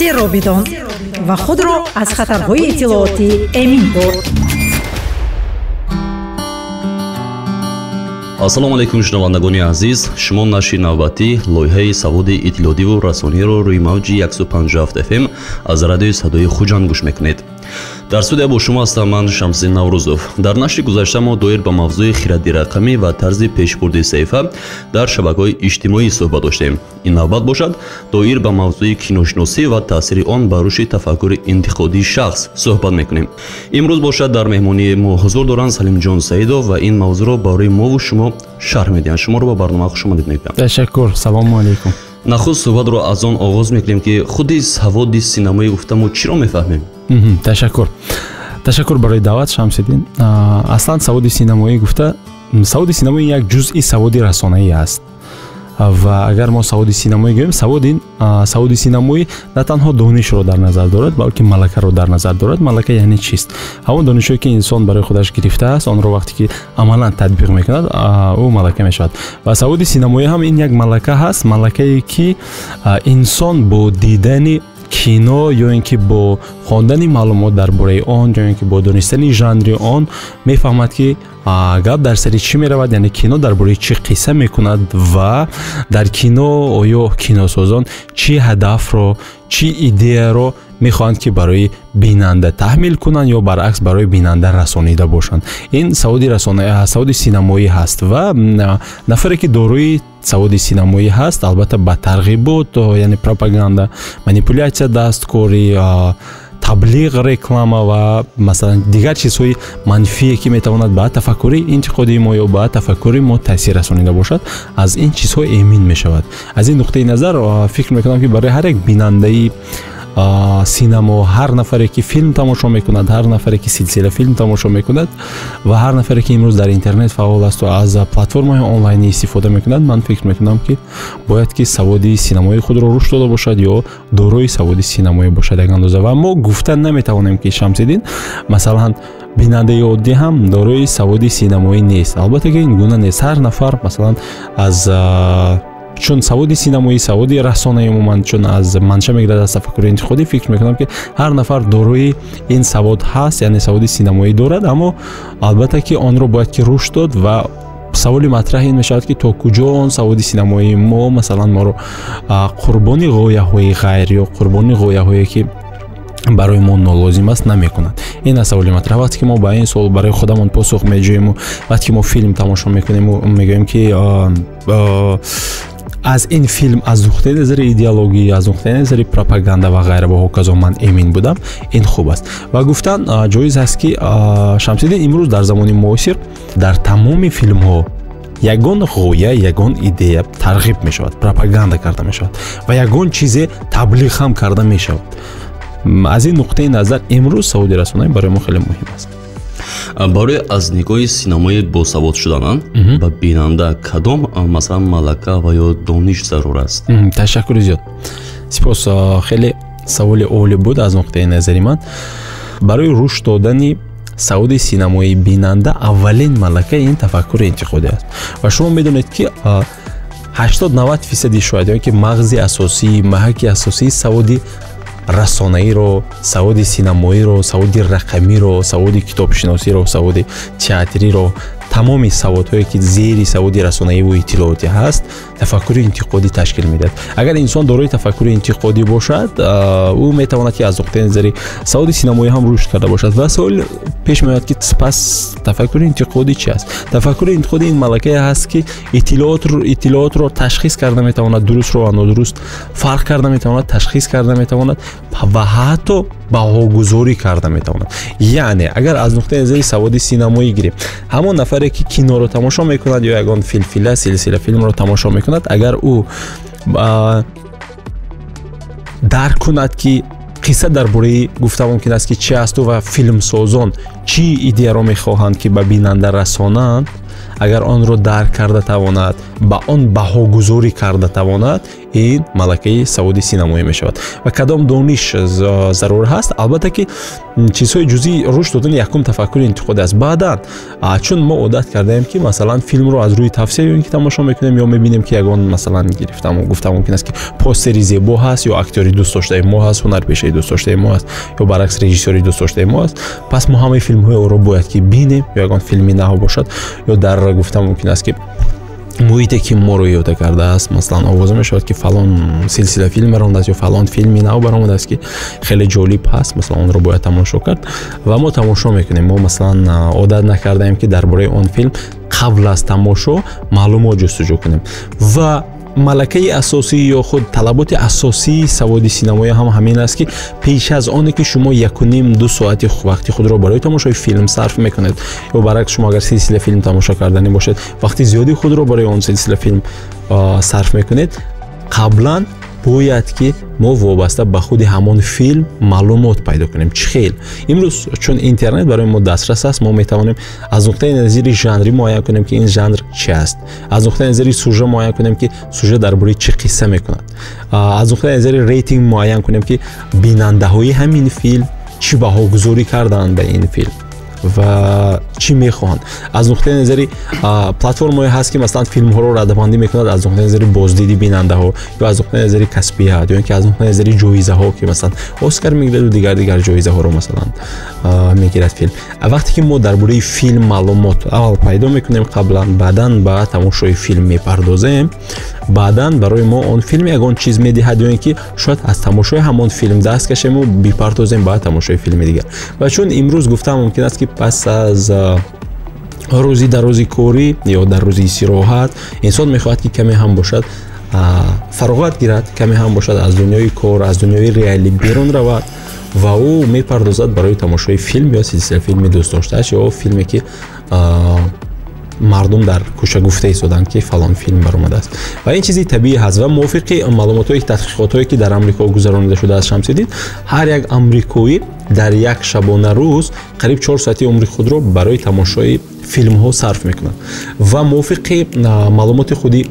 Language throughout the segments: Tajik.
Серо бидон ва худро аз хатарҳои иттилоотӣ эмин дор. Ассалому алайкум, шунавандагони азиз. Шумо нашри навбатӣ лоиҳаи саводи иттилоотиву расониро рӯи мавҷи 157 FM аз радиои Садои Хуҷанд гӯш мекунед. Дар студия бо шумо ҳастам ман, Шамсиддин Наврӯзов. Дар нашри гузашта мо доир ба мавзӯи хиради рақамӣ ва тарзи пешбурди саҳифа дар шабакаҳои иҷтимоӣ суҳбат доштем. Ин навбат бошад, доир ба мавзӯи киношиносӣ ва таъсири он ба рушди тафаккури интиқодии шахс суҳбат мекунем. Имрӯз бошад, дар меҳмонии мо ҳузур доранд Салимҷон Саидов ва ин мавзӯъро барои мову шумо шарҳ медиҳанд. Шуморо ба барнома хушомадед мегӯям. Ташаккур, салому алайкум. Нахуст суҳбатро аз он оғоз мекунем, ки худи саводи синамоӣ гуфта мо чиро мефаҳмем? Ташаккур, ташаккур барои даъват, Шамсиддин. Аслан саводи синамоӣ гуфта, саводи синамоӣ як ҷузъи саводи расонаӣ аст. Ва агар мо саводи синамоӣ гӯем, саводи синамоӣ на танҳо донишро дар назар дорад, балки малакаро дар назар дорад. Малака яъне чист? Ҳамон донишҳое, ки инсон барои худаш гирифтааст, онро вақте ки амалан татбиқ мекунад, ӯ малака мешавад. Ва саводи синамоӣ ҳам ин як малака ҳаст, малакае ки инсон бо дидани кино ё ин ки бо хондани маълумот дар бораи он, ё ин ки бо донистани жанри он мефаҳмад, ки гап дар сари чӣ меравад, яъне кино дар бораи чӣ қисса мекунад ва дар кино оё киносозон чӣ ҳадафро, чӣ идеяро мехоҳанд, ки барои бинанда таҳмил кунанд ё баръакс барои бинанда расонида бошанд. Ин саводи расона, саводи синамоӣ ҳаст. Ва нафаре, ки дорои саводи синамоӣ ҳаст, албатта ба тарғибот, яъне пропаганда, манипулятсия, дасткорӣ, таблиғ, реклама ва масалан дигар чизҳои манфие, ки метавонад ба тафаккури интиқодии мо ё ба тафаккури мо таъсир расонида бошад, аз ин чизҳо эмин мешавад. Аз ин нуқтаи назар фикр мекунам, ки барои ҳар як бинандаи синамо, ҳар нафаре, ки филм тамошо мекунад, ҳар нафаре, ки силсила филм тамошо мекунад ва ҳар нафаре, ки имрӯз дар интернет фаъол асту аз платформаҳои онлайнӣ истифода мекунад, ман фикр мекунам, ки бояд ки саводи синамои худро рушд дода бошад ё дорои саводи синамоӣ бошад як андоза. Ва мо гуфта наметавонем, ки, Шамсиддин, масалан, бинандаи оддӣ ҳам дорои саводи синамоӣ нест. Албатта ки ин гуна нест. Ҳар нафар, масалан, аз чун саводи синамоӣ, саводи расонаи умуман чун аз манша мегирад аз тафаккури интиқодӣ, фикр мекунам, ки ҳар нафар дорои ин савод ҳаст, яъне саводи синамоӣ дорад, аммо албатта ки онро бояд ки рушд дод. Ва саволи матраҳ ин мешавад, ки то куҷо он саводи синамоии мо, масалан, моро қурбони ғояҳои ғайр ё қурбони ғояҳое, ки барои мо нолозим аст, намекунад. Ин аст саволи матраҳ. Вақте ки мо ба ин суол барои худамон посух меҷӯему вақте ки мо филм тамошо мекунему мегӯем, ки аз ин филм аз нуқтаи назари идеологӣ, аз нуқтаи назари пропаганда ва ғайра ва ҳоказо ман эмин будам, ин хуб аст. Ва гуфтан ҷоиз аст, ки, Шамсиддин, имрӯз дар замони муосир дар тамоми филмҳо ягон ғоя, ягон идея тарғиб мешавад, пропаганда карда мешавад ва ягон чизе таблиғ ҳам карда мешавад. Аз ин нуқтаи назар имрӯз саводи расонаӣ барои мо хеле муҳим аст. Барои аз нигоҳи синамои босавод шудан ба бинанда кадом, масалан, малака ва ё дониш зарур аст? Ташаккури зиёд, сипос. Хеле саволи олӣ буд аз нуқтаи назари ман. Барои рушд додани саводи синамоии бинанда аввалин малака ин тафаккури интиқодӣ аст. Ва шумо медонед, ки 80-90 фисади, шояд ё ки мағзи асосии, маҳаки асосии саводи расонаиро, саводи синамоиро, саводи рақамиро, саводи китобшиносиро, саводи театриро, тамоми саводҳое, ки зери саводи расонаиву иттилоотӣ ҳаст, тафаккури интиқодӣ ташкил медиҳад. Агар инсон дорои тафаккури интиқодӣ бошад, ӯ метавонад, ки аз нуқтаи назари саводи синамоӣ ҳам рушд карда бошад. Ва савол пеш меояд, ки пас тафаккури интиқодӣ чи аст? Тафаккури интиқодӣ ин малакае ҳаст, ки иттилоотро ташхис карда метавонад, дурустро ва нодуруст фарқ карда метавонад, ташхис карда метавонад ва ҳатто баҳогузорӣ карда метавонад. Яъне агар аз нуқтаи назари саводи синамоӣ гирем, ҳамон нафаре, ки киноро тамошо мекунад ё ягон филфила, силсила филмро тамошо мекунад, агар ӯ дарк кунад, ки қисса дар бораи, гуфта мумкин аст, ки чи асту ва филмсозон чӣ идеяро мехоҳанд, ки ба бинанда расонанд, агар онро дарк карда тавонад. ба он баҳогузорӣ карда тавонад, ин малакаи саводи синамоӣ мешавад. Ва кадом дониш зарур ҳаст? Албатта ки чизҳои ҷузъии рушд додани якум тафаккури интиқодӣ аст. Баъдан чун мо одат кардаем, ки масалан филмро аз рӯи тавсия ё ин ки тамошо мекунем, ё мебинем, ки ягон, масалан, гирифтам, гуфта мумкин аст, ки постери зебо ҳаст, ё актёри дӯстдоштаи мо ҳаст, ҳунарпешаи дӯстдоштаи мо ҳаст, ё баръакс режиссёри дӯстдоштаи мо ҳаст, пас мо ҳамаи филмҳои ӯро бояд ки бинем, ё ягон филми нав бошад, ё дар, гуфта мумкин аст, ки муҳите ки моро иҳота кардааст, масалан, овоза мешавад, ки фалон силсила филм баромадааст ё фалон филми нав баромадааст, ки хеле ҷолиб ҳаст, масалан, онро бояд тамошо кард, ва мо тамошо мекунем. Мо, масалан, одат накардаем, ки дар бораи он филм қабл аз тамошо маълумот ҷустуҷӯ кунем. Ва малакаи асосӣ ё худ талаботи асосии саводи синамоӣ ҳам ҳамин аст, ки пеш аз оне ки шумо 1,5-2 соати вақти худро барои тамошои филм сарф мекунед, ё баръакс шумо агар силсила филм тамошо карданӣ бошед, вақти зиёди худро барои он силсила филм сарф мекунед, қаблан бояд ки мо вобаста ба худи ҳамон филм маълумот пайдо кунем. Чӣ хел? Имрӯз чун интернет барои мо дастрас аст, мо метавонем аз нуқтаи назари жанрӣ муайян кунем, ки ин жанр чи аст, аз нуқтаи назари сюжет муайян кунем, ки сюжет дар бораи чӣ қисса мекунад, аз нуқтаи назари рейтинг муайян кунем, ки бинандаҳои ҳамин филм чӣ баҳогузорӣ карданд ба ин филм ва чӣ мехоҳанд. Аз нуқтаи назари платформое ҳаст, ки масалан филмҳоро радабандӣ мекунад аз нуқтаи назари боздиди бинандаҳо, ё аз нуқтаи назари касбият, ё ин ки аз нуқтаи назари ҷоизаҳо, ки масалан Оскар мегираду дигар дигар ҷоизаҳоро, масалан, мегирад филм. Вақте ки мо дар бораи филм маълумот аввал пайдо мекунем қаблан, баъдан ба тамошои филм мепардозем, баъдан барои мо он филм ягон чиз медиҳад, ё ин ки шояд аз тамошои ҳамон филм даст кашему бипартозем ба тамошои филми дигар. Ва чун имрӯз гуфта мумкин аст, ки пас аз рӯзи дарози корӣ ё дар рӯзи истироҳат инсон мехоҳад, ки каме ҳам бошад фароғат гирад, каме ҳам бошад аз дунёи кор, аз дунёи реалӣ берун равад, ва ӯ мепардозад барои тамошои филм ё силсила филми дӯстдоштааш, ё филме, ки мардум дар кӯча гуфта истоданд, ки фалон филм баромадааст. Ва ин чизи табиӣ ҳаст. Ва мувофиқи маълумотҳои тадқиқотҳое, ки дар Амрико гузаронида шудааст, Шамсиддин, ҳар як амрикоӣ дар як шабона рӯз қариб 4 соати умри худро барои тамошои филмҳо сарф мекунад. Ва мувофиқи маълумоти худи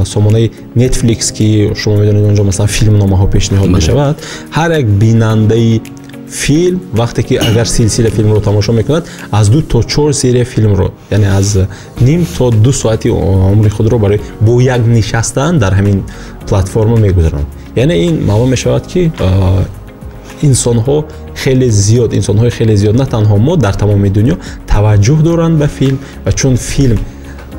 сомонаи Netflix, ки шумо медонед, онҷо масалан филмномаҳо пешниҳод мешавад, ҳар як бинандаи филм вақте ки агар силсила филмро тамошо мекунад, аз 2 то 4 серия филмро, яъне аз ним то 2 соати умри худро барои бо як нишастан дар ҳамин платформа мегузаронад. Яъне ин маълум мешавад, ки инсонҳо хеле зиёд, инсонҳои хеле зиёд, на танҳо мо, дар тамоми дунё таваҷҷӯҳ доранд ба филм. Ва чун филм,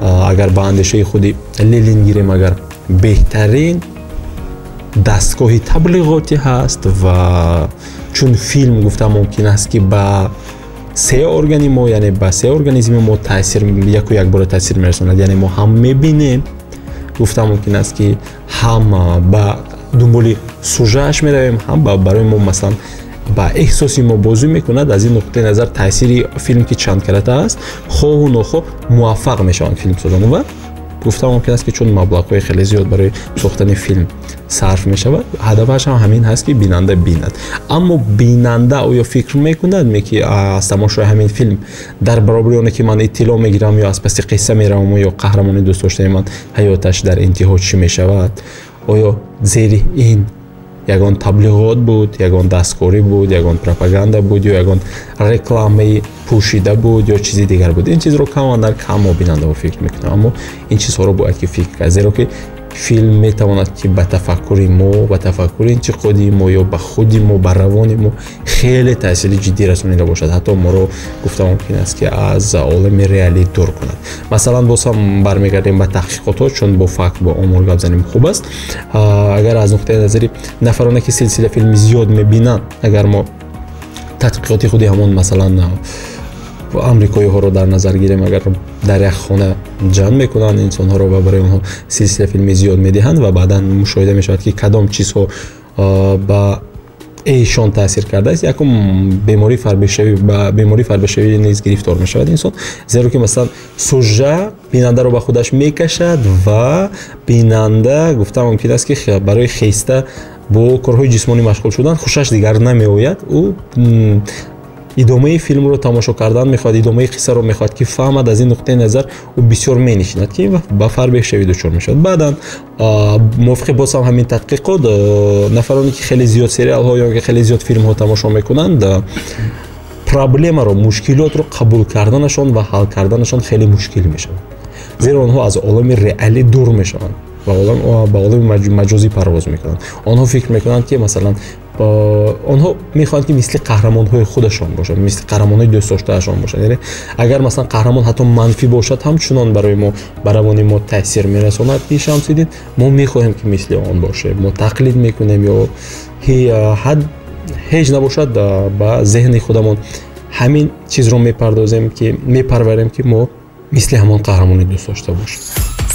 агар ба андешаи худи Ленин гирем, агар беҳтарин дастгоҳи таблиғотӣ ҳаст, ва чун филм, гуфта мумкин аст, ки ба се органи мо, яъне ба се организми мо таъсир, яку якбора таъсир мерасонад, яъне мо ҳам мебинем, гуфта мумкин аст, ки ҳам ба дунболи сюжааш меравем, ҳам барои мо, масалан, ба эҳсоси мо бозӣ мекунад. Аз ин нуқтаи назар таъсири филм ки чанд карата аст, хоҳу нохоҳ муваффақ мешаванд филмсозон. Ва гуфта мумкин аст, ки чун маблағҳои хеле зиёд барои сохтани филм сарф мешавад, ҳадафаш ҳам ҳамин ҳаст, ки бинанда бинад. Аммо бинанда оё фикр мекунад, ки аз тамошои ҳамин филм дар баробари оне ки ман иттилоъ мегирам ё аз паси қисса меравам, ё қаҳрамони дӯстдоштаи ман ҳаёташ дар интиҳо чӣ мешавад, оё зери ин ягон таблиғот буд, ягон дасткорӣ буд, ягон пропаганда буд ё ягон рекламаи пӯшида буд ё чизи дигар буд? Ин чизро кам андар кам мо бинандаҳо фикр мекунем. Аммо ин чизҳоро бояд ки фикр кард, зеро ки филм метавонад, ки ба тафаккури мо, ба тафаккури интиқодии мо ё ба худи мо, ба равони мо хеле таъсири ҷиддӣ расонида бошад, ҳатто моро, гуфта мумкин аст, ки аз олами реалӣ дур кунад. Масалан, боз ҳам бармегардем ба таҳқиқотҳо, чун бо факт, бо омор гап занем хуб аст. Агар аз нуқтаи назари нафароне, ки силсила филми зиёд мебинанд, агар мо тадқиқоти худи ҳамон, масалан, амрикоиҳоро дар назар гирем, агар дар як хона ҷамъ мекунанд инсонҳоро ва барои онҳо силсила филми зиёд медиҳанд, ва баъдан мушоҳида мешавад, ки кадом чизҳо ба эшон таъсир кардааст. Якум, бемории фарбешавӣ, ба бемории фарбешавӣ низ гирифтор мешавад инсон, зеро ки, масалан, сюжа бинандаро ба худаш мекашад ва бинанда, гуфта мумкин аст, ки барои хеста бо корҳои ҷисмонӣ машғул шудан хушаш дигар намеояд. Ӯ Идомаи филмро тамошо кардан мехоҳад, идомаи қиссаро мехоҳад ки фаҳмад. Аз ин нуқтаи назар ӯ бисёр менишинад, ки ба фарбеҳшавӣ дучор мешавад. Баъдан мувофиқи боз ҳам ҳамин тадқиқот, нафароне ки хеле зиёд сериалҳо ё ки хеле зиёд филмҳо тамошо мекунанд, проблемаро, мушкилотро қабул карданашон ва ҳал карданашон хеле мушкил мешавад, зеро онҳо аз олами реалӣ дур мешаванд ва ба олами маҷозӣ парвоз мекунанд. Онҳо фикр мекунанд ки масалан онҳо мехоҳанд ки мисли қаҳрамонҳои худашон бошанд, мисли қаҳрамонҳои дӯстдоштаашон бошанд. Яъне агар масалан қаҳрамон ҳатто манфӣ бошад ҳам, чунон барои мо, ба равони мо таъсир мерасонад ки, Шамсиддин, мо мехоҳем ки мисли он бошем, мо тақлид мекунем ё ҳеҷ набошад ба зеҳни худамон ҳамин чизро мепардозем, ки мепарварем, ки мо мисли ҳамон қаҳрамони дӯст дошта бошем.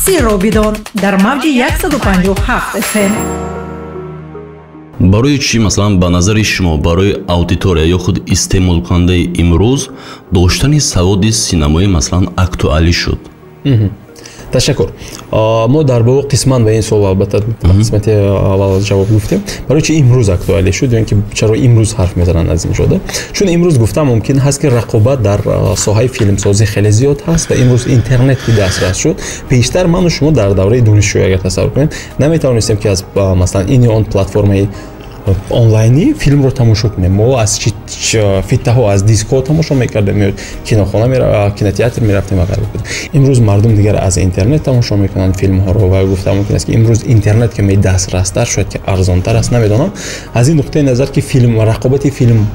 Сирро бидон дар мавҷи 157 FM. Барои чӣ, масалан, ба назари шумо, барои аудитория ё худ истеъмолкунандаи имрӯз доштани саводи синамоӣ, масалан, актуалӣ шуд? Ташаккур. Мо дар боло қисман ба ин суол, албатта, қисмати аввал ҷавоб гуфтем. Барои чи имрӯз актуалӣ шуд ё ин ки чаро имрӯз ҳарф мезананд аз ин ҷода? Чун имрӯз гуфтам мумкин ҳаст, ки рақобат дар соҳаи филмсозӣ хеле зиёд ҳаст ва имрӯз интернет ки дастрас шуд. Пештар ману шумо дар давраи донишҷӯӣ, агар тасаввур кунем, наметавонистем ки аз масалан ин ё он платформаи онлайнӣ филмро тамошо кунем. Мо аз фиттаҳо, аз дискҳо тамошо мекардем ё кинохона, кинотеатр мерафтем ва ғайра. Имрӯз мардум дигар аз интернет тамошо мекунанд филмҳоро ва гуфта мумкин аст, ки имрӯз интернет каме дастрастар, шояд ки арзонтар аст, намедонам. Аз ин нуқтаи назар ки филм, рақобати филм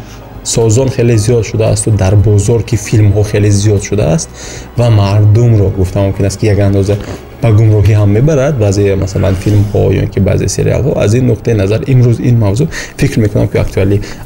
созон хеле зиёд шудааст дар бозор, ки филмҳо хеле зиёд шудааст ва мардумро, гуфта мумкин аст, ки як андоза ба гумроҳӣ ҳам мебарад баъзе, масалан, филмҳо ё ки баъзе сериалҳо. Аз ин нуқтаи назар имрӯз ин мавзӯъ, фикр мекунам, ки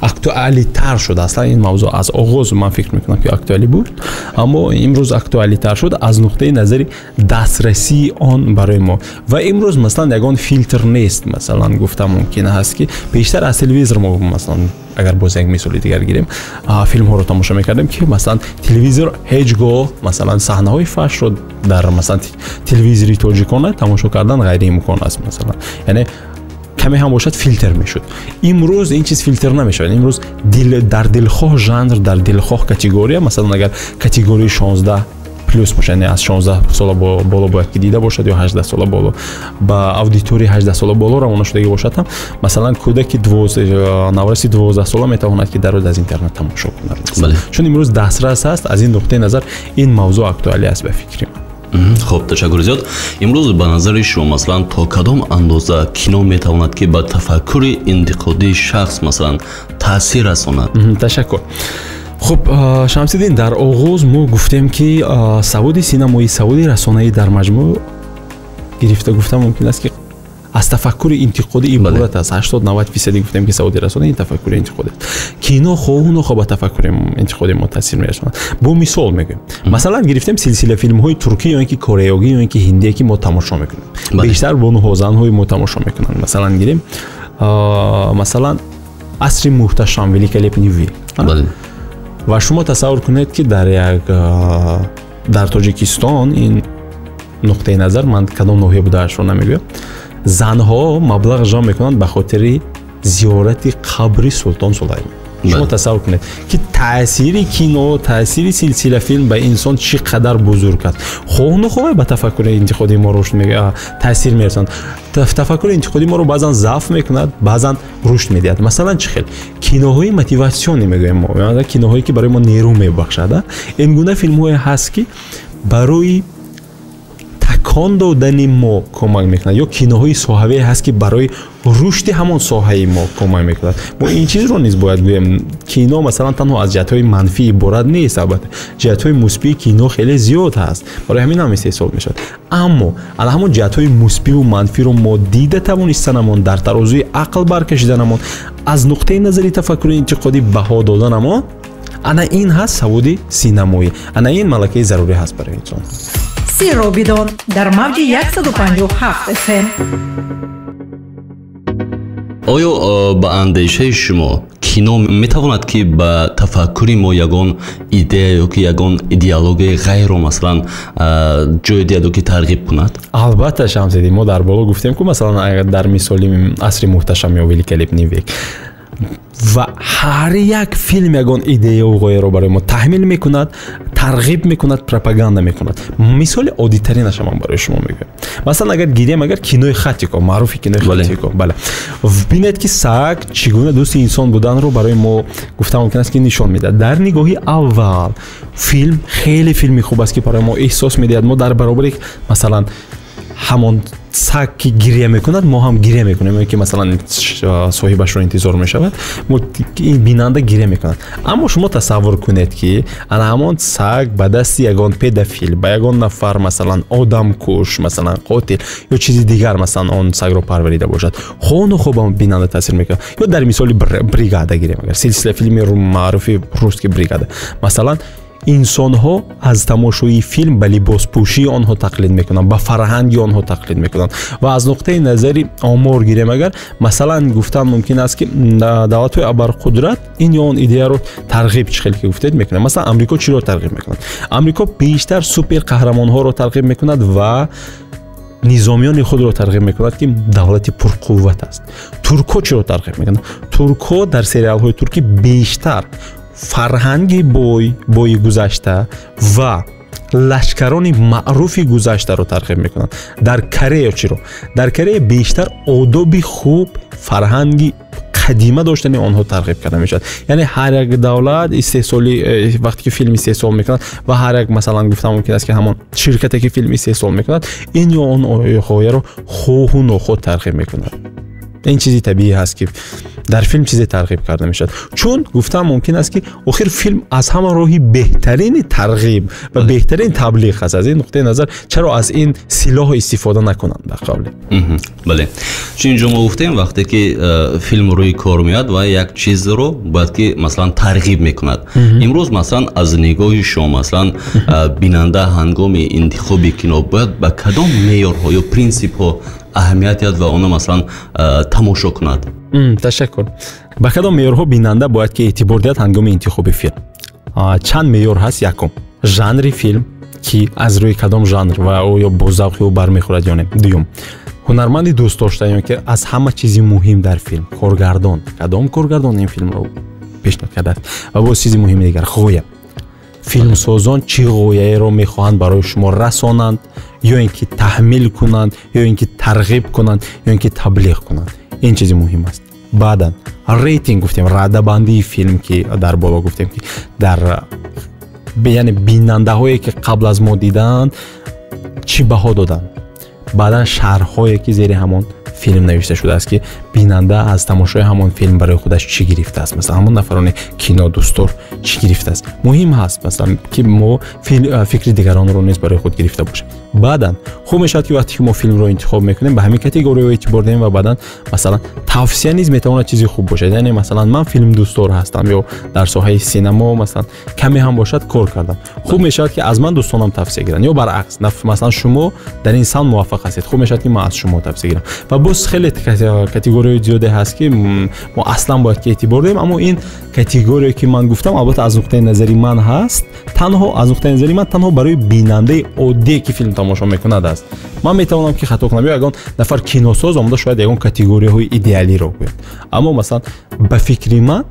актуалитар шуд. Аслан ин мавзӯъ аз оғоз, ман фикр мекунам, ки актуалӣ буд, аммо имрӯз актуалитар шуд аз нуқтаи назари дастрасии он барои мо. Ва имрӯз, масалан, ягон филтр нест. Масалан, гуфта мумкин аст, ки пештар аз телевизор мо, масалан, агар боз як мисоли дигар гирем, филмҳоро тамошо мекардем, ки масалан телевизор ҳеҷ гоҳ, масалан, саҳнаҳои фаҳшро дар, масалан, телевизори тоҷикона тамошо кардан ғайриимкон аст, масалан, яъне каме ҳам бошад филтр мешуд. Имрӯз ин чиз филтр намешавад. Имрӯз дар дилхоҳ жанр, дар дилхоҳ категория, масалан, агар категорияи 16 плюс бошад, яъне аз 16 сола боло бояд ки дида бошад ё 18 сола боло, ба аудиторияи 18 сола боло равона шудагӣ бошад ҳам, масалан, кӯдаки навраси 12 сола метавонад ки дароз аз интернет тамошо кунад, чун имрӯз дастрас аст. Аз ин нуқтаи назар ин мавзӯъ актуалӣ аст ба фикри ман. Хуб, ташаккур зиёд. Имрӯз ба назари шумо, масалан, то кадом андоза кино метавонад ки ба тафаккури интиқодии шахс, масалан, таъсир расонад? Ташаккур. Хуб, Шамсиддин, дар оғоз мо гуфтем, ки саводи синамоӣ, саводи расонаӣ дар маҷмӯъ гирифта, гуфта мумкин аст, ки аз тафаккури интиқодӣ иборат аст. 80-90 фисади гуфтем, ки саводи расонаӣ ин тафаккури интиқодӣ аст. Кино хоҳу нохоҳ ба тафаккури интиқодии мо таъсир мерасонад. Бо мисол мегӯем, масалан, гирифтем силсила филмҳои туркӣ ё ин ки кореягӣ ё ин ки ҳиндие, ки мо тамошо мекунем, бештар бонуҳо, мо тамошо мекунанд. Масалан, гирем, масалан, Асри муҳташам, Великолепный век. Ва шумо тасаввур кунед, ки дар як дар Тоҷикистон, ин нуқтаи назар, ман кадом ноҳия будаашро намегӯям, занҳо маблағ ҷамъ мекунанд ба хотири зиёрати қабри Султон Сулаймон. Шумо тасаввур кунед, ки таъсири кино, таъсири силсила филм ба инсон чӣ қадар бузург аст. Хоҳу нохоҳ ба тафаккури интиқодии мо рушд таъсир мерасонад. Тафаккури интиқодии моро баъзан заъф мекунад, баъзан рушд медиҳад. Масалан, чӣ хел киноҳои мотиватсионӣ мегӯем мо, киноҳое ки барои мо нерӯ мебахшад. Ин гуна филмҳое ҳаст, ки барои такон додани мо кӯмак мекунад, ё киноҳои соҳавие ҳаст, ки барои рушди ҳамон соҳаи мо кӯмак мекунад. Мо ин чизро низ бояд гӯем: кино, масалан, танҳо аз ҷиҳатҳои манфӣ иборат нест. Албатта, ҷиҳатҳои мусбии кино хеле зиёд ҳаст, барои ҳамин ҳам истеҳсол мешавад, аммо ана ҳамон ҷиҳатҳои мусбиву манфиро мо дида тавонистанамон, дар тарозуи ақл баркашиданамон, аз нуқтаи назари тафаккури интиқодӣ баҳо доданамон, ана ин ҳаст саводи синамоӣ, ана ин малакаи зарурӣ ҳаст барои инсон. Сирро бидон дар мавҷи 157 FM. Оё ба андешаи шумо кино метавонад ки ба тафаккури мо ягон идея ё ки ягон идеологияи ғайрро, масалан, ҷой диҳад ё ки тарғиб кунад? Албатта, Шамсиддин, мо дар боло гуфтем, ку, масалан, дар мисоли Асри муҳташам ё Великолепный век. Ва ҳар як филм ягон идеяву ғояро барои мо таҳмил мекунад, тарғиб мекунад, пропаганда мекунад. Мисоли оддитаринаша ман барои шумо мегӯям. Масалан, агар гирем, агар кинои Хатико, маъруфи кинои Хатико, бале, бинед, ки саг чӣ гуна дӯсти инсон буданро барои мо, гуфта мумкин аст, ки нишон медиҳад. Дар нигоҳи аввал филм хеле филми хуб аст, ки барои мо эҳсос медиҳад. Мо дар баробари, масалан, ҳамон саг, ки гиря мекунад, мо ҳам гиря мекунем, ки, масалан, соҳибашро интизор мешавад, ин бинанда гиря мекунад. Аммо шумо тасаввур кунед, ки ана ҳамон саг ба дасти ягон педофил, ба ягон нафар, масалан, одамкуш, масалан, қотил ё чизи дигар, масалан, он сагро парварида бошад, хону хо ба бинанда таъсир мекунад. Ё дар мисоли «Бригада» гирем, агар силсила филми маъруфи русский «Бригада», масалан, инсонҳо аз тамошои филм ба либоспӯшии онҳо тақлид мекунанд, ба фарҳанги онҳо тақлид мекунанд. Ва аз нуқтаи назари омор гирем агар, масалан, гуфтан мумкин аст, ки давлатҳои абарқудрат ин ё он идеяро тарғиб, чӣ хеле ки гуфтед, мекунанд. Масалан, Амрико чиро тарғиб мекунад? Амрико бештар суперқаҳрамонҳоро тарғиб мекунад ва низомиёни худро тарғиб мекунад, ки давлати пурқувват аст. Туркҳо чиро тарғиб мекунанд? Туркҳо дар сериалҳои туркӣ бештар фарҳанги бойи гузашта ва лашкарони маъруфи гузаштаро тарғиб мекунанд. Дар Корея чиро? Дар Корея бештар одоби хуб, фарҳанги қадима доштани онҳо тарғиб карда мешавад. Яъне ҳар як давлат истеҳсоли вақте ки филм истеҳсол мекунад ва ҳар як, масалан, гуфта мумкин аст, ки ҳамон ширкате, ки филм истеҳсол мекунад, ин ё он ғояро хоҳу нохоҳ тарғиб мекунад. Ин чизи табиӣ ҳаст, ки дар филм чизе тарғиб карда мешавад, чун гуфтан мумкин аст, ки охир филм аз ҳама роҳи беҳтарини тарғиб ва беҳтарин таблиғ аст. Аз ин нуқтаи назар чаро аз ин силоҳ истифода накунанд, ба қавле? Бале, чун инҷо мо гуфтем, вақте ки филм рӯи кор меояд ва як чизро бояд ки, масалан, тарғиб мекунад. Имрӯз, масалан, аз нигоҳи шумо, масалан, бинанда ҳангоми интихоби кино бояд ба кадом меъёрҳо ё принсипҳо аҳамият диҳад ва онро, масалан, тамошо кунад? Ташаккур. Ба кадом меъёрҳо бинанда бояд ки эътибор диҳад ҳангоми интихоби филм? Чанд меъёр ҳаст. Якум, жанри филм, ки аз рӯи кадом жанр ва оё бо завқи ӯ бармехӯрад ё не. Дуюм, ҳунарманди дӯстдошта, ё ки аз ҳама чизи муҳим дар филм коргардон, кадом коргардон ин филмро пешниҳод кардааст. Ва боз чизи муҳими дигар, ғоя. Филмсозон чӣ ғояеро мехоҳанд барои шумо расонанд, ё ин ки таҳмил кунанд, ё ин ки тарғиб кунанд, ё ин ки таблиғ кунанд. Ин чизи муҳим аст. Баъдан рейтинг гуфтем, радабандии филм, ки дар боло гуфтем, ки дар, яъне, бинандаҳое, ки қабл аз мо диданд, чӣ баҳо доданд. Баъдан шарҳҳое, ки зери ҳамон филм навишта шудааст, ки бинанда аз тамошои ҳамон филм барои худаш чӣ гирифтааст, масалан, ҳамон нафарони кинодӯстдор чӣ гирифтааст. Муҳим ҳаст, масалан, ки мо фикри дигаронро низ барои худ гирифта бошем. Баъдан хуб мешавад, ки вақте ки мо филмро интихоб мекунем, ба ҳамин категорияҳо эътибор диҳем. Ва баъдан, масалан, тавсия низ метавонад чизи хуб бошад. Яъне, масалан, ман филмдӯстдор ҳастам ё дар соҳаи синамо, масалан, каме ҳам бошад, кор кардам. Хуб мешавад, ки аз ман дӯстонам тавсия гиранд, ё баръакс, масалан, шумо дар ин самт муваффақ ҳастед, хуб мешавад, ки ман аз шумо тавсия гирам. Ва боз хеле категорияи зиёде ҳаст, ки мо аслан бояд ки эътибор диҳем. Аммо ин категория, ки ман гуфтам, албатта, аз нуқтаи назари ман ҳаст, танҳо аз нуқтаи назари ман, танҳо барои бинандаи оддие, ки филм тамошо мекунад, аст. Ман метавонам, ки хато кунам, ё ягон нафар киносоз омада шояд ягон категорияҳои идеалиро гӯяд. Аммо, масалан, ба фикри ман,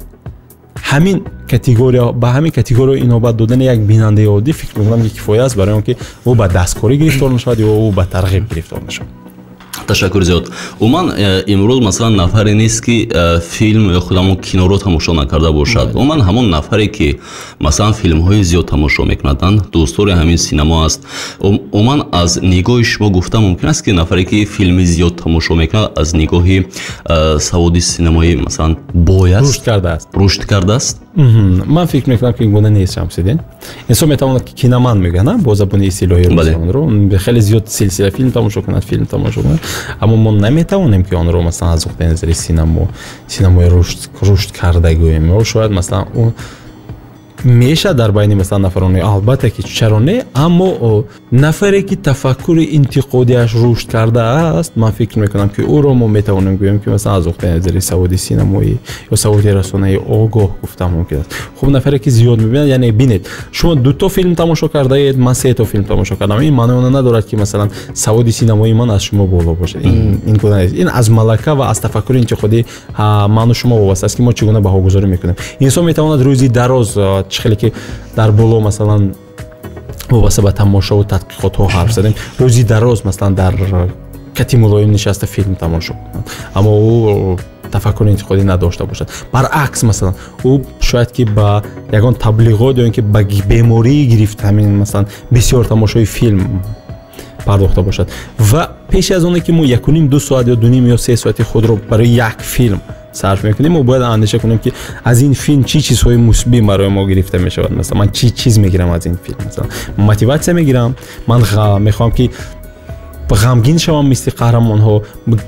ҳамин категория, ба ҳамин категория инобат додани як бинандаи оддӣ, фикр мекунам, ки кифоя аст барои он ки ӯ ба дасткорӣ гирифтор нашавад ё ӯ ба тарғиб гирифтор нашавад. Ташаккур зиёд. Умуман, имрӯз, масалан, нафаре нест, ки филм ё худ ҳамон киноро тамошо накарда бошад. Умуман, ҳамон нафаре, ки, масалан, филмҳои зиёд тамошо мекунаданд, дӯстдори ҳамин синамо аст. Умуман, аз нигоҳи шумо гуфта мумкин аст, ки нафаре, ки филми зиёд тамошо мекунад, аз нигоҳи саводи синамоӣ, масалан, бой аст? Рушд кардааст. Рушд кардааст. Ман фикр мекунам, ки ин гуна нест, Шамсиддин. Инсон метавонад, ки киноман мегӯянд бо забони истилоҳи русонро, хеле зиёд силсила филм тамошо кунад, филм тамошо кунад, аммо мо наметавонем, ки онро, масалан, аз нуқтаи назари синамои рушд карда гӯем. Ё шояд, масалан, ӯ Мешавад дар байни масалан нафароне, албатта ки чаро не, аммо нафаре ки тафаккури интиқодиаш рушд кардааст, ман фикр мекунам ки ӯро мо метавонем гӯем ки масалан аз нуқтаи назари саводи синамоӣ ё саводи расонаӣ огоҳ гуфта мумкин аст. Хуб, нафаре ки зиёд мебинад, яъне бинед, шумо дуто филм тамошо кардаед, ман сето филм тамошо кардам, ин маънои онро надорад ки масалан саводи синамоии ман аз шумо боло бошад. Ин гуна нест. Ин аз малака ва аз тафаккури интиқодӣ ману шумо вобаста аст ки мо чӣ гуна баҳогузорӣ мекунем. Инсон метавонад рӯзи дароз, чӣ хеле ки дар боло масалан вобаста ба тамошову тадқиқотҳо ҳарф задем, рӯзи дароз масалан дар кати мулоим нишаста филм тамошо кунад, аммо ӯ тафаккури интиқодӣ надошта бошад. Баръакс, масалан, ӯ шояд ки ба ягон таблиғот ё ин ки ба бемории гирифта ҳамин масалан бисёр тамошои филм пардохта бошад. Ва пеш аз оне ки мо якуним ду соат ё дуним ё се соати худро барои як филм сарф мекунем, мо бояд андеша кунем ки аз ин филм чӣ чизҳои мусбӣ барои мо гирифта мешавад. Масалан, ман чӣ чиз мегирам аз ин филм? Масалан, мотиватсия мегирам, ман мехоҳам ки ғамгин шавам мисли қаҳрамонҳо.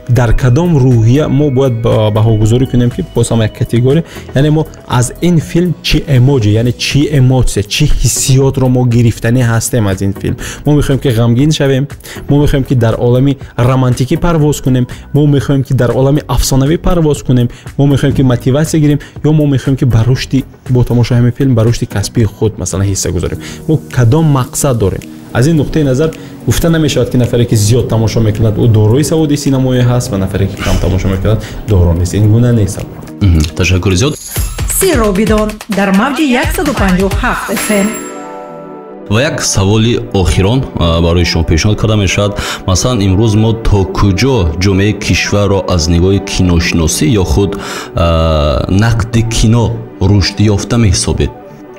Дар кадом рӯҳия мо бояд баҳогузорӣ кунем ки боз ҳам як категория, яъне мо аз ин филм чӣ эмоҷи, яъне чӣ эмотсия, чӣ ҳиссиётро мо гирифтанӣ ҳастем аз ин филм. Мо мехоҳем ки ғамгин шавем, мо мехоҳем ки дар олами романтикӣ парвоз кунем, мо мехоҳем ки дар олами афсонавӣ парвоз кунем, мо мехоҳем ки мотиватсия гирем, ё мо мехоҳем ки ба рушди бо тамошои ҳамин филм ба рушди касбии худ масалан ҳисса гузорем. Мо кадом мақсад дорем? Аз ин нуқтаи назар гуфта намешавад ки нафаре ки зиёд тамошо мекунад ӯ дорои саводи синамоӣ ҳаст ва нафаре ки кам тамошо мекунад доро нест. Ин гуна нест. Ташаккури зиёд. Сирро бидон дар мавҷи 157 FM. Ва як саволи охирон барои шумо пешниҳод карда мешавад. Масалан, имрӯз мо то куҷо ҷомеаи кишварро аз нигоҳи киношиносӣ ё худ нақди кино рушд ёфта меҳисобед?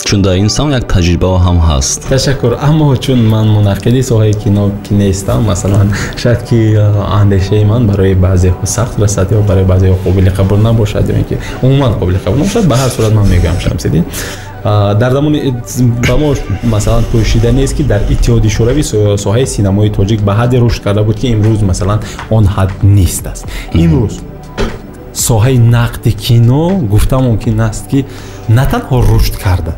Чун дар ин самт як таҷрибао ҳам ҳаст. Ташаккур. Аммо чун ман мунаққиди соҳаи кино ки нестам, масалан, шояд ки андешаи ман барои баъзеҳо сахт расад ё барои баъзеҳо қобили қабул набошад, ё ин ки умуман қобили қабул набошад. Ба ҳар сурат ман мегӯям, Шамсиддин, дар замони ба мо масалан пӯшида нест ки дар Иттиҳоди Шӯравӣ соҳаи синамои тоҷик ба ҳадде рушд карда буд ки имрӯз масалан он ҳад нест аст. Имрӯз соҳаи нақди кино гуфта мумкин аст ки на танҳо рушд карда,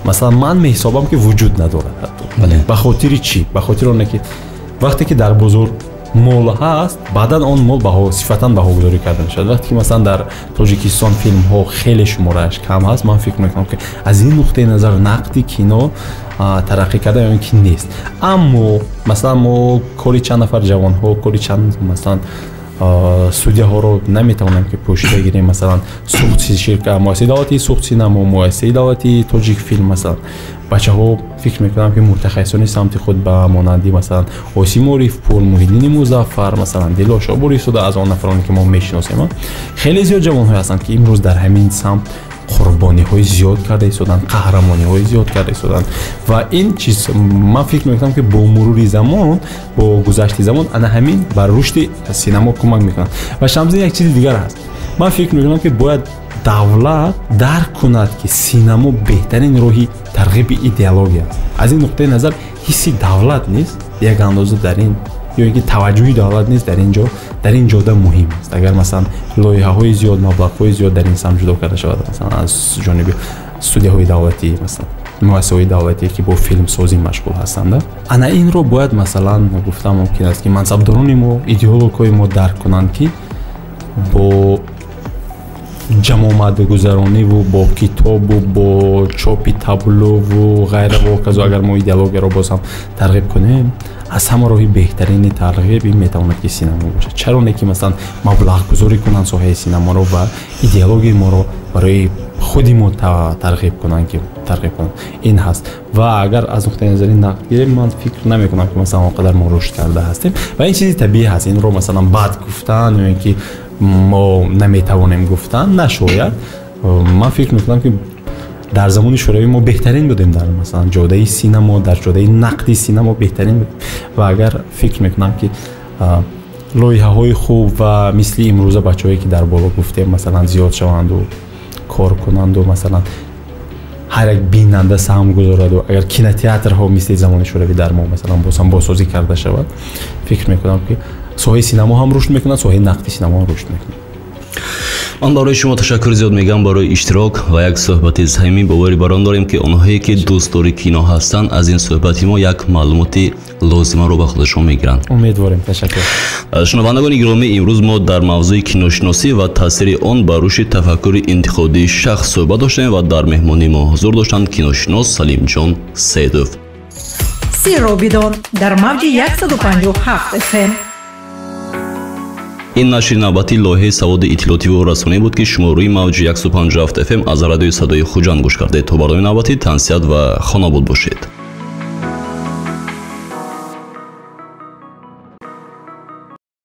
масалан ман меҳисобам ки вуҷуд надорад ҳатто. Ба хотири чӣ? Ба хотири оне ки вақте ки дар бозор мол ҳаст, баъдан он мол сифатан баҳогузорӣ карда мешавад. Вақте ки масалан дар Тоҷикистон филмҳо хеле шуморааш кам ҳаст, ман фикр мекунам ки аз ин нуқтаи назар нақди кино тараққӣ карда ё ин ки нест. Аммо масалан мо кори чанд нафар ҷавонҳо, кори чанд масалан студияҳоро наметавонем ки пӯшида гирем. Масалан, муассисаи давлатии Суғд синамо, муассисаи давлатии Тоҷикфилм, масалан бачаҳо фикр мекунам ки мутахассисони самти худ ба монанди масалан Осим Орифпур, Муҳиддини Музаффар, масалан Дилошо Борисзода, аз он нафароне ки мо мешиносем, хеле зиёд ҷавонҳое ҳастанд ки имрӯз дар ҳамин самт қурбониҳои зиёд карда истоданд, қаҳрамониҳои зиёд карда истоданд. Ва ин чиз ман фикр мекунам ки бо мурури замон, бо гузашти замон ана ҳамин ба рушди синамо кӯмак мекунад. Ва Шамсиддин, як чизи дигар ҳаст. Ман фикр мекунам ки бояд давлат дарк кунад ки синамо беҳтарин роҳи тарғиби идеология аст. Аз ин нуқтаи назар ҳисси давлат нест як андоза дар ин, ё ин ки таваҷҷӯҳи давлат нест дар ин ҷо, дар ин ҷода муҳим аст. Агар масалан лоиҳаҳои зиёд, маблағҳои зиёд дар ин самт ҷудо карда шавад, масалан аз ҷониби студияҳои давлатӣ, масалан муассисаҳои давлатӣ ки бо филмсозӣ машғул ҳастанд, ана инро бояд масалан гуфта мумкин аст ки мансабдорони мо, идеологҳои мо дарк кунанд ки бо ҷамъомадгузарониву бо китобу бо чопи таблову ғайра ва ҳоказо агар мо идеологияро боз ҳам тарғиб кунем, аз ҳама роҳи беҳтарини тарғиб ин метавонад ки синамо бошад. Чаро не ки масалан маблағгузорӣ кунанд соҳаи синаморо ва идеологияи моро барои худи мо тарғиб кунанд, ки тарғиб кунанд. Ин ҳаст. Ва агар аз нуқтаи назари нақд гирем, ман фикр намекунам ки масалан он қадар мо рушд карда ҳастем ва ин чизи табиӣ ҳаст. Инро масалан бад гуфтан ё ин ки мо наметавонем гуфтан нашояд. Ман фикр мекунам ки дар замони Шӯравӣ мо беҳтарин будем дар масалан ҷодаи синамо, дар ҷодаи нақди синамо беҳтарин будем. Ва агар фикр мекунам ки лоиҳаҳои хуб ва мисли имрӯза бачаҳое ки дар боло гуфтем масалан зиёд шаванду кор кунанду масалан ҳар як бинанда саҳм гузораду агар кинотеатрҳо мисли замони Шӯравӣ дар мо масалан боз ҳам бозсозӣ карда шавад, фикр мекунам ки соҳаи синамо ҳам рушд мекунад, соҳаи нақди синамо ҳам рушд мекунад. Ман барои шумо ташаккури зиёд мегӯям барои иштирок ва як суҳбати самимӣ. Боварӣ бар он дорем, ки онҳое ки дӯстдори кино ҳастанд, аз ин суҳбати мо як маълумоти лозимаро ба худашон мегиранд. Умедворем. Ташаккур. Шунавандагони гиромӣ, имрӯз мо дар мавзӯи киношиносӣ ва таъсири он ба рушди тафаккури интиқодии шахс суҳбат доштем ва дар меҳмонии мо ҳузур доштанд киношинос Салимҷон Саидов. Сирро бидон дар мавҷи 157 FM. Ин нашри навбатии лоиҳаи саводи иттилоотиву расонӣ буд, ки шумо рӯи мавҷи 157 FM аз радиои Садои Хуҷанд гӯш кардед. То барномаи навбатӣ тансиҳат ва хонобод бошед.